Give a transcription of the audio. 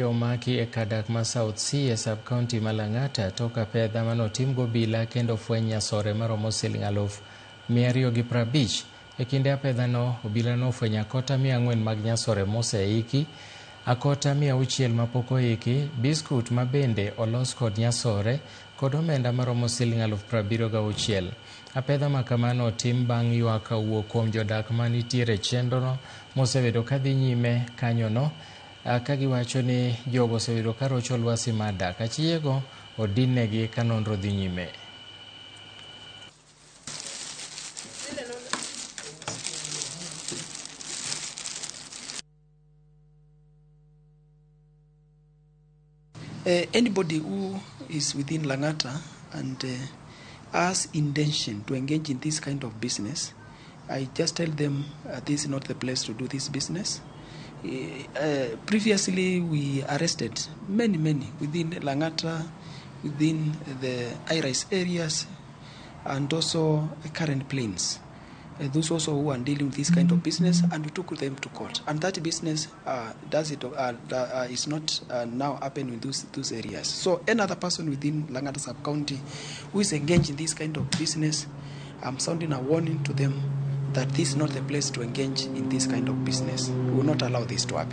Omaki e kar dak ma South C e sub county ma Lang'ata tok apedha manotim gobila kendo ofweny nyasore maromo siling 250,000. E kinde apedhano, obila nofwenyo akota 400 mag nyasore moseiki, akota 600 mapok oiki, biskut mabende olos kod nyasore, kod omenda maromo siling 76,000. Apedha makamano otim bang' ywak wuok kuom jodak manitiere chenrono mosebedo kadhi nyime kanyono ka giwacho ni jogo osebedo ka rocho lwasi mar dak. Achijego odinnegi ka nonro dhi nyime. Anybody who is within Lang'ata and has intention to engage in this kind of business, I just tell them this is not the place to do this business. Previously, we arrested many, many within Lang'ata, within the high-rise areas, and also current planes. Those also who are dealing with this kind of business, and we took them to court. And that business is not now happening in those areas. So another person within Lang'ata sub-county who is engaged in this kind of business, I'm sounding a warning to them that this is not the place to engage in this kind of business. We will not allow this to happen.